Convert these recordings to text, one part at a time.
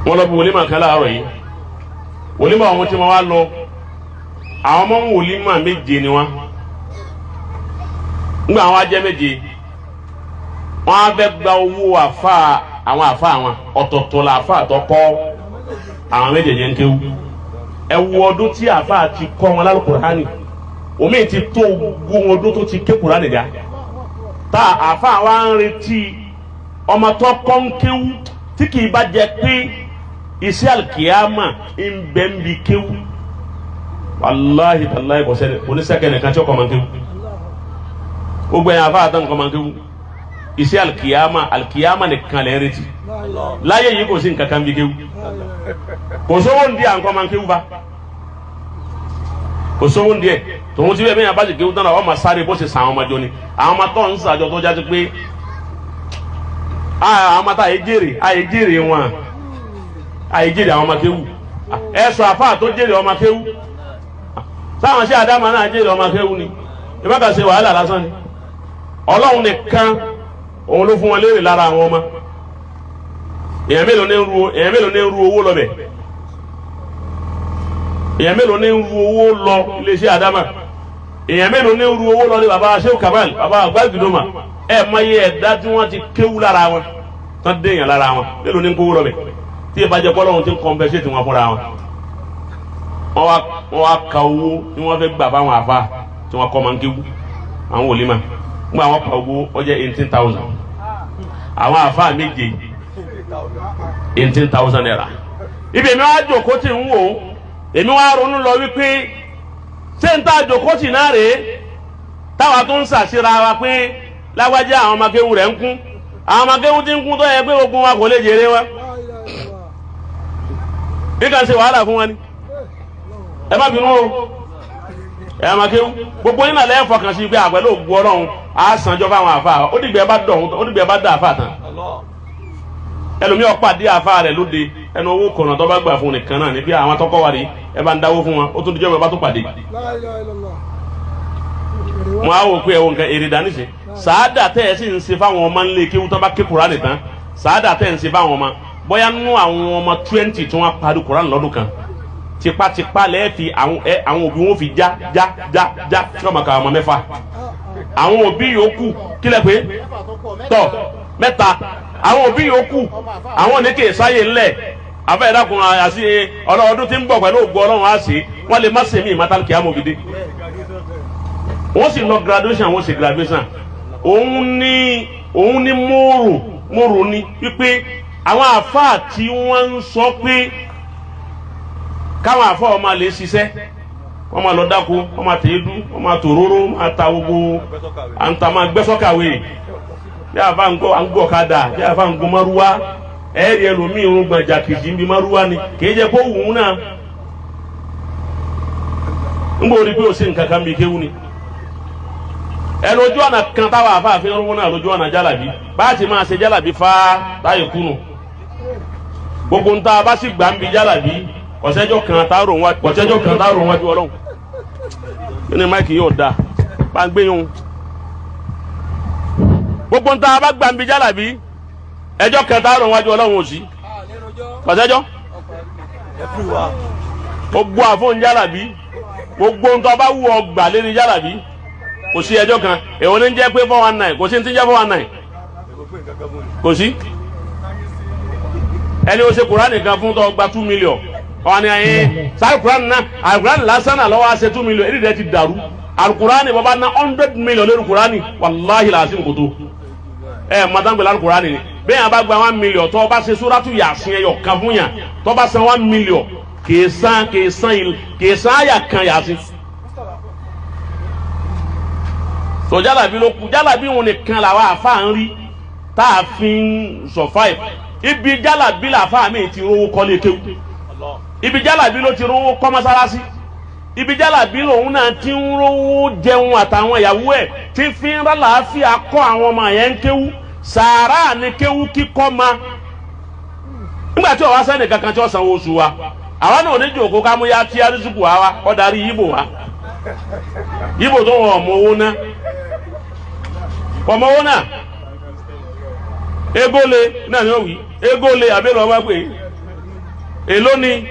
Wọ́n lọ bí wòlímà kan láàárọ̀ yìí. Wòlímà àwọn tí wọ́n wá lọ, àwọn ọmọ wòlímà méje ni wọ́n. Ńgbà àwọn ajẹ́ méje, wọ́n á fẹ́ gba owó àfa àwọn àfa àwọn ọ̀tọ̀ọ̀tọ̀ la àfa àtọkọ́ àwọn méjèèjì ń kéwú. Ẹ wo ọdún tí àfa ti kọ́ wọn lálùkùránì, omi ti tó ogún ọdún tó ti ké kùránì já tá àfa wa ń retí ọmọ tó kọ́ ń kéwú tí kì í bá jẹ pé iṣẹ́ alikiyama ń bẹ ń bi kéwú. Wàláhi tàláhi, kò sẹ́ni oníṣẹ́kẹ̀ nìkan tí ó kọ́ máa ń kéwú. Gbogbo ẹ̀yàn àfa àtàn kọ́ máa ń kéwú, iṣẹ́ alikiyama, alikiyama nìkan lẹ́ ń retí láyé yìí. Kò sí nǹkan kan bí kéwú, kò sówó ń di à ń kọ́ máa ń kéwú bá, kò sówó ń díẹ̀ tòun ti bẹ́ẹ̀. Bẹ́ẹ̀ yẹn bá ti kéwú tán náà, wọ́n máa sáré bó ṣe sàn àwọn ọmọ jọ ni àwọn ọmọ tó ń sàjọ tó jáde pé àwọn ọmọ tá àyè jèrè wọn, àyè jèrè àwọn ọmọ kéwú. Ẹ sọ àfáà tó jèrè ọmọ kéwú, sáwọn sí àdámà náà jèrè ọmọ kéwú ni. Ìbáka ṣe wàhálà lásán ni. Ọlọ́run nìkan òun ló fún wọn léèrè lára àwọn ọmọ. Èèyàn mélòó ní ru owó lọ bẹ̀? Èèyàn mélòó ní ru owó lọ iléeṣẹ́ àdámà? Èèyàn mélòó ní ru owó lọ ní baba Shehu Kamal, baba àgbàgìdọ́mà? Ẹ mọ iye ẹ̀dá tí wọ́n ti kéwú lára wọn tán, déèyàn lára wọn. Mélòó ní kówó lọ bẹ̀ tí ìbàjẹ́ bọ́lọ́run ti ń compensate wọn fúnra wọn? Wọ́n wá ka owó tí wọ́n fẹ́ gbà fáwọn àfa tí wọ́n kọ́ máa ń kéwú, àwọn wòlíì mà. Nígbà wọ́n ka owó, ó jẹ́ 18,000. Àwọn àfa méje, ₦18,000. Ibi èmi wá jòkó tí ń wò, èmi wá ronú lọ wípé ṣé ń tá jòkó tì náà rèé, táwa tó ń ṣàṣírà wa pé lágbájá, àwọn ọmọ akéwù rẹ̀ ń kún, àwọn ọmọ akéwù tí ń kún tó yẹ pé ogun wa kò lè jèrè wa, nígbà ṣe wàhálà fún wa ni. Ẹ má bínú o, ẹ má kéwù. Gbogbo yín náà lẹ́yìn fọkàn sí pé àpẹẹrẹ ògùn Ọlọ́run á sànjọ́ fáwọn àfa. Ó dìgbà ẹ bá dọ̀hún, ó dìgbà ẹ bá dà àfa tán. Ẹlòmíì pàdé àfa rẹ̀ lóde, ẹnu owó kọ̀nà tó bá gbà fún nìkan náà ní bí àwọn tọkọ wà rí. Ẹ bá ń dáwó fún wọn, ó tún dijọ́ bẹ bá tún pàdé. Wọn á wò pé ẹ̀wọ̀n nǹkan èrè dání sí sàádà tẹ́ ẹ sì ń ṣe fáwọn ọmọ ńlẹ̀ kéwú tó bá ké Kùránì tán. Sàádà tẹ́ ẹ ń ṣe fáwọn ọmọ, bóyá nú àwọn ọmọ 20 tí wọ́n parí Kùránì lọ́dún kan, tipátipá lẹ́ẹ̀ fi àwọn ẹ àwọn òbí wọn fi já já já já tí wọ́n máa ka ọmọ mẹ́fà. Àwọn òbí yòókù kílẹ̀ pé tọ̀ mẹ́ta, àwọn òbí yòókù àwọn oníkè sáyé ńlẹ̀. Afẹ́ ìdákun àti ọlọ́ọdún tí ń bọ̀, pẹ̀lú ògo Ọlọ́run, á sí wọ́n lè má ṣe mí ìmátálùkì amòbídé. Wọ́n sì lọ graduation, wọ́n sì graduation. Òun ní mòrò ní wípé àwọn àfáà tí wọ́n ń sọ pé káwọn àfáà ọmọ lè ṣiṣẹ́, wọ́n máa lọ dáko, wọ́n máa tẹ̀ édú, wọ́n máa tòróró, wọ́n máa ta gbogbo àǹtà, máa gbẹ́sọ́kàwé bí àfa ń gbọ́ ọ̀kadà, bí àfa ń gbọ́ márúwá. Ẹ̀ẹ́dì ẹlòmíì irun gbọ̀njà kìjì ń bi márúwá ni, kì í jẹ́ kó wù ú náà ń bò rí pé ó sì nǹkan kan bí kéwú ni. Ẹnu ojú ọ̀nà kan táwọn àfáàfin rówó náà lójú ọ̀nà jálàbí, bá a ti máa ṣe jálàbí fá táyé kúnnù. Gbogbo ń tá a bá sì gbà ń bi jálàbí, kọ̀sẹ́jọ́ kan tá a rò wájú Ọlọ́run. Kí ni máìkì yóò da bá ń gbé yún? Gbogbo ń tá a bá gbà ń bi jálàbí, ẹjọ́ kan tá a rò wájú Ọlọ́run ò sí, kọ̀sẹ́jọ́. Gbogbo àfọ̀n jálàbí, gbogbo ń tọ́ bá wù ọ gbà lérí jálàbí, kò sí ẹjọ́ kan. Èwo ní jẹ́ pé 419? Kò sí ní ti jẹ́ 419, kò sí. Ẹni o ṣe Kùránì kan fún tó gba 2 million, ọ̀hún ni ẹ̀yìn sáré Kùránì náà. Àkùránì lásán náà lọ́wọ́ á ṣe 2 million, èdè rẹ̀ ti dàrú. Àkùránì bàbá ná 100 million lórí Kùránì, wàláhì làásìm kò tó ẹ mọ̀tàǹgbẹ̀lá. Àkùránì ni bẹ́ẹ̀ yẹn bá gba 1 million, tó o bá ṣe súrátù Yàsín ẹyọ kan fún yàn, tó o bá san 1 million, kìí san àyà kan Yàsín. So jálàbí ló kú. Jálàbí wọn nìkan làwọn àfa ń rí tá a fi ń survive. Ibi jálàbí làfa mi ti rówó kọ́lé kéwú, ibi jálàbí ló ti rówó kọ́ mọ́sálásí, ibi jálàbí lòun náà ti ń rówó jẹun àtàwọn ìyàwó ẹ̀ tí fi ń rálàáfíà kọ́ àwọn ọmọ yẹn ń kéwú. Sàárà ni kéwú kíkọ́ ma. Nígbà tí ọ̀wá sẹ́ni kankan tí ó sanwó oṣù wa, àwa náà ní jòkó ká mú yá tí arísùkù wa wá kọ́ darí yíbò wa, yíbò tó wọn ọmọ owó ná, ọmọ owó náà ególe náà ni ó wí ególe àbẹ̀rẹ̀ ọba pé Èló ni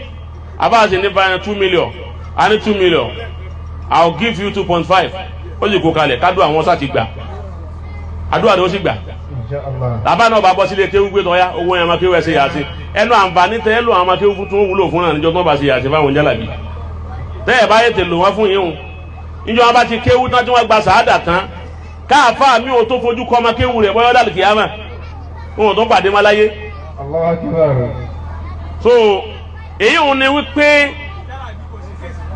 àbá sì ní báyìí? 2 million. A ní 2 million, I will give you 2.5. Ó sì kó kalẹ̀ kádùn àwọn sá ti gbà, àdúrà ni ó sì gbà. Insha Allah. Bàbá náà bá bọ́ sílé kéwú gbé tọ́yá owó yẹn máa kéwú ẹsẹ̀ yà sí ẹnu àǹfààní tẹ́ lò àwọn máa kéwú fún tó wúlò fún náà níjọ́ tó bá ṣe yà sí fáwọn jálàbí tẹ́ ẹ̀ bá yẹ tè lò wọ́n fún yín o. Níjọ́ wọn bá ti kéwú tán tí wọ́n gba sàádà tán, káàfáà mi ò tó fojú kọ́ ọmọ kéwú rẹ̀ bọ́yọ́ dàlù kìyàmà, wọn ò tó pàdé má láyé. Allahu akbar. So èyí òun ni wípé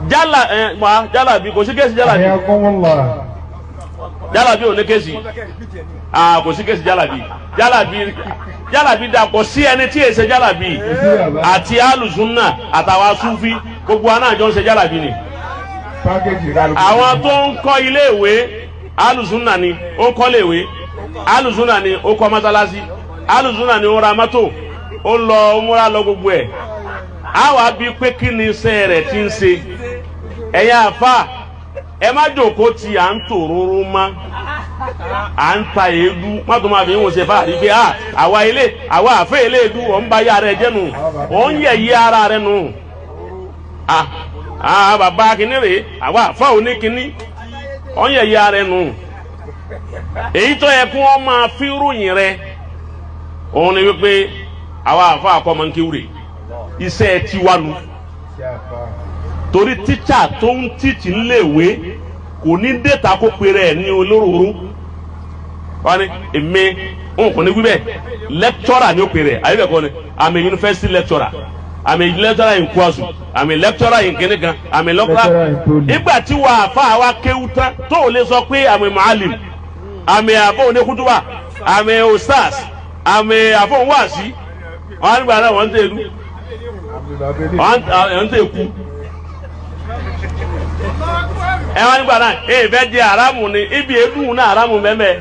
jálà ẹ wá jálàbí kò sí case jálàbí. Hayyakumullah. Jálàbí ò ní case. Ah, kò sí case jálàbí. Jálàbí, jálàbí dà, kò sí ẹni tí èsè jálàbí àti alùsùnà àtàwọn asúfí, gbogbo wa náà jọ ń ṣe jálàbí ni. Package kálukú. Àwọn tó ń kọ́ iléèwé, alùsùnà ni ó kọ́ léèwé, alùsùnà ni ó kọ́ mọ́sálásí, alùsùnà ni ó ra mọ́tò, ó lọ ó múra lọ gbogbo ẹ̀. Àwa bí pé kí ni iṣẹ́ rẹ̀ ti ń ṣe? Ẹ̀yin àfa, ẹ má jòkó tí à ń tòróró mọ́, à ń ta èédú, má tó máa fi ń wò ṣe fáàrí pé à àwa ilé àwa àfẹ́ ilé èédú. Ọ̀ ń ba yá rẹ jẹ́ nù, ọ̀ ń yẹ̀yẹ́ ara rẹ nù. À à bàbá kínní rèé, àwa àfa òní kínní, ọ̀ ń yẹ̀yẹ́ ara rẹ nù. Èyí tó yẹ kí wọ́n máa fi ròyìn rẹ òun ni wípé àwa àfa àkọ́mọ́nkíwìrì iṣẹ́ tiwa nu, torí tíṣà tó ń teach níléèwé kò ní déta kó péré ẹ̀ ní olóróró. Wọ́n ní èmi n kò ní wí bẹ́ẹ̀, lecturer ni ó péré ẹ̀. Àyè bẹ́ẹ̀ kọ́ ni, I'm a university lecturer, I'm a lecturer in KWASU, I'm a lecturer in kìnìkan, I'm a lecturer. Lecturer in poly. Nígbà tí wàá fa àwa kéwú tán tó o lè sọ pé I'm a mu'allim, I'm a àfọ̀ oníkútúbà, I'm a ustaz, I'm a àfọ̀ wáàsí, wọ́n á nígbà náà wọ́n ń tẹ̀ ẹ̀dú, wọ́n ń tẹ̀ kú ẹ. Wọ́n nígbà náà ẹ fẹ́ jẹ haramu ni ibi èédú náà, haramu bẹ́ẹ̀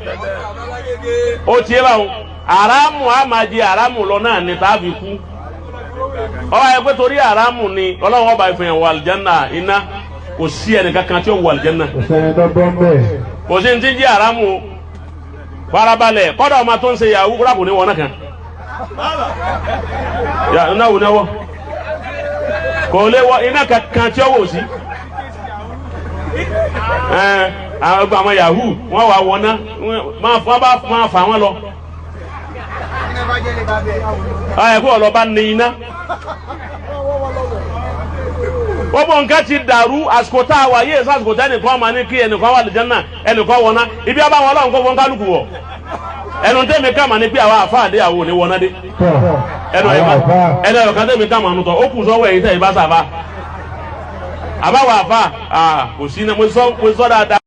ó tiẹ̀ báwọn haramu á máa jẹ haramu lọ náà ní tá a fi kú. Ọba yẹ pé torí haramu ni Ọlọ́run ọba ìfihàn wà àlìjánná iná, kò sí ẹnìkankan tí ó wà àlìjánná. Kò sẹ́ni tó bọ́ ń bẹ̀. Kò sí ní ti jẹ́ haramu o. Farabalẹ̀ kọ́dọ̀, ọmọ tó ń ṣe yahoo kúrò kò ní wọ́n náà kan yà iná wò náwó, kò lè wọ iná kankan tí ó wò sí. Ẹ àwọn gbogbo àwọn yahoo wọ́n wà wọ́n ná, wọ́n bá máa fà wọ́n lọ. Ẹ kó ọlọ́ba ní iná. Gbogbo nǹkan ti dàrú. Àsìkò tá a wà yéé sàsìkò tá ẹnìkan máa ní kí ẹnìkan wà lìjánná, ẹnìkan wọ̀nà ibi abáwọn Ọlọ́run kó fún kálukú wọ̀. Ẹnu tẹ́mi ká mà ní pé àwọn àfáà dé, àwọn òní wọ̀nà dé. Tọ́. Ẹnu Àwọn ẹ̀ka àfáà. Ẹnu ẹ̀ka tẹ́mi ká mà nù tọ́, ó kù sọ́wọ́ ẹ̀yìn tẹ́ ìbá sàfà àbáwọ̀ àfáà kò sí iná. Mo sọ dáadáa.